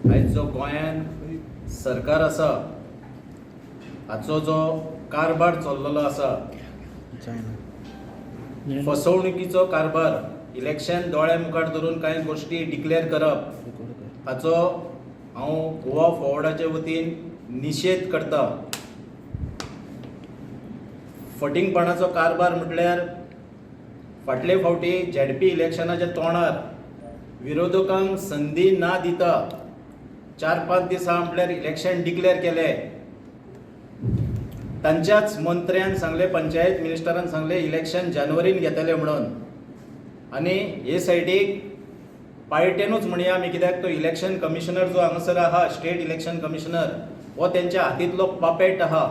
आयज जो गोंयांत सरकार आसा हाचो जो कारभार चल्लेलो आसा, फसवणुकीचो कारभार, इलेक्शन दोळ्या मुखार धरून कांय गोश्टी डिक्लेर करप, हाचो हांव गोवा फॉरवर्डाचे वतीन निशेध करता. फटींगपणाचो कारभार म्हटल्यार फाटले फावटी झेडपी इलेक्शनाच्या तोंडार विरोधकांक संदी ना दिता 4-5 दिसां म्हटल्यार इलेक्शन डिक्लेर केलें. तांच्याच मंत्र्यान सांगलें, पंचायत मिनिस्टरान सांगलें, इलेक्शन जानेवारीन घेतले म्हणून. आनी हे सायडीक पार्टेनूच म्हणया आमी, कित्याक तो इलेक्शन कमिशनर जो हांगासर आहा, स्टेट इलेक्शन कमिशनर, हो तेंच्या हातींतलो पपेट आहा.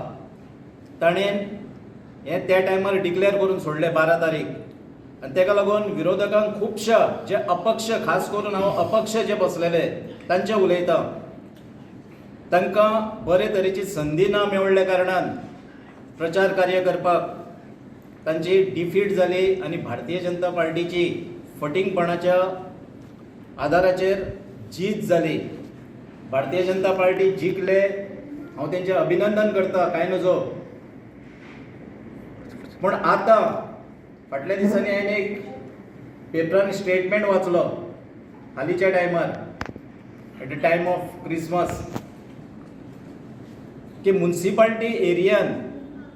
ताणें हें त्या टायमार डिक्लेर करून सोडलें 12 तारीख आनी तेका लागून विरोधकांक खुबश्या जे अपक्ष, खास करून हांव अपक्ष जे बसलेले तांचे उलयतां, तांकां बरे तरेची संदी ना मेळ्ळ्या कारणान प्रचार कार्य करपाक तांची डिफीट जाली आनी भारतीय जनता पार्टीची फटींगपणाच्या आदाराचेर जीत जाली. भारतीय जनता पार्टी जिखले, हांव तेंचें अभिनंदन करता, कांय नजो. पूण आतां फाटल्या दिसांनी हांवें एक पेपरान स्टेटमेंट वाचलो हालींच्या टायमार, at the time of Christmas, की मुन्सिपाल्टी एरियान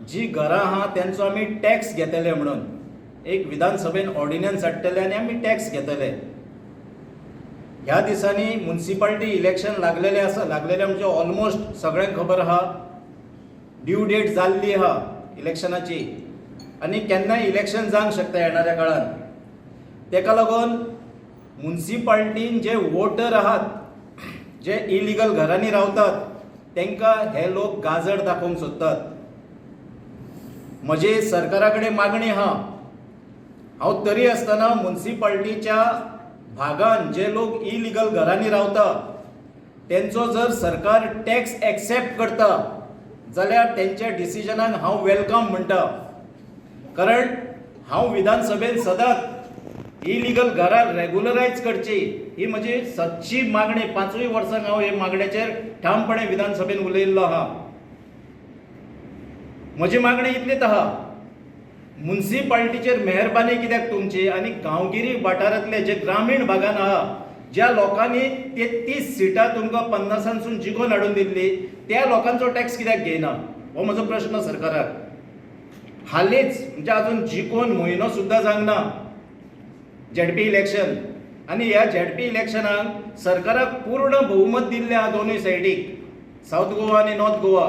जी घरां आहा तेंचो आमी टॅक्स घेतले म्हणून एक विधानसभेन ऑर्डिनन्स हाडटले आनी आमी टॅक्स घेतले. ह्या दिसांनी मुन्सिपाल्टी इलेक्शन लागलेलें आसा. लागलेलें म्हणजे ऑलमोस्ट सगळ्यांक खबर आहा, ड्यू डेट जाल्ली आहा इलेक्शनाची आनी केन्नाय इलेक्शन जावंक शकता येणाऱ्या काळान. तेका लागून मुन्सिपाल्टीन जे वोटर आहात, जे इलिगल घरांनी रावतात, तांकां हे लोक गाजर दाखोवंक सोदतात. म्हजी सरकारा कडेन मागणी आहा, हांव तरी आसतना मुन्सिपाल्टीच्या भागान जे लोक इलिगल घरांनी रावता तेंचो जर सरकार टॅक्स एक्सेप्ट करता जाल्यार तेंच्या डिसिजनाक हांव welcome म्हणटा. कारण हांव विधानसभेन सदांच इलिगल घरां रेगुलरायज करची ही म्हजी सदची मागणी. 5ूय वर्सांक हांव हे मागणेचेर ठामपणे विधानसभेन उलयल्लो आहा. म्हजी मागणी इतलीच आहा, मुन्सिपाल्टीचेर मेहरबानी कित्याक तुमची आनी गांवगिरी वाठारांतले जे ग्रामीण भागान आहा, ज्या लोकांनी 33 सिटां तुमकां 50 सून जिखोवन हाडून दिल्ली, त्या लोकांचो टॅक्स कित्याक घेयना, हो म्हजो प्रश्न सरकाराक. हालींच म्हणजे अजून जिखोवन म्हयनो सुद्दां जावंक ना झेडपी इलेक्शन आनी ह्या झेडपी इलेक्शनाक सरकाराक पूर्ण बहुमत दिल्लें आहा दोनूय सायडीक, सावथ गोवा आनी नॉर्थ गोवा.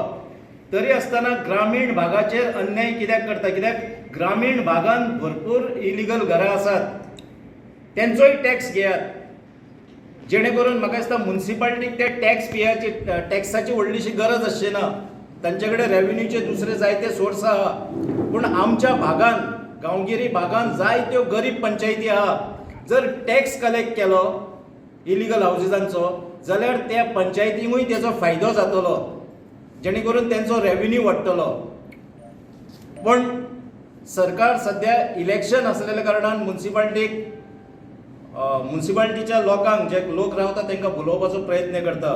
तरी आसतना ग्रामीण भागाचेर अन्याय कित्याक करता? कित्याक ग्रामीण भागान भरपूर इलिगल घरां आसात, तेंचोय टॅक्स घेयात, जेणे करून म्हाका दिसता मुन्सिपाल्टीक त्या टॅक्स पेयाची, टॅक्साची व्हडलीशी गरज आसची ना. तांचे कडेन रेवेन्यूचे दुसरे जायते सोर्स आहा. पूण आमच्या भागान, गांवगिरी भागान जायत्यो गरीब पंचायती आहा. जर टॅक्स कलेक्ट केलो इलिगल हावजीसांचो जाल्यार त्या पंचायतींकूय तेजो फायदो जातलो, जेणे करून तेंचो रेवेन्यू वाडटलो. पण सरकार सध्या इलेक्शन आसलेल्या कारणान मुन्सिपाल्टीक, मुन्सिपाल्टीच्या लोकांक, जे लोक रावता तांकां भुलोवपाचो प्रयत्न करता.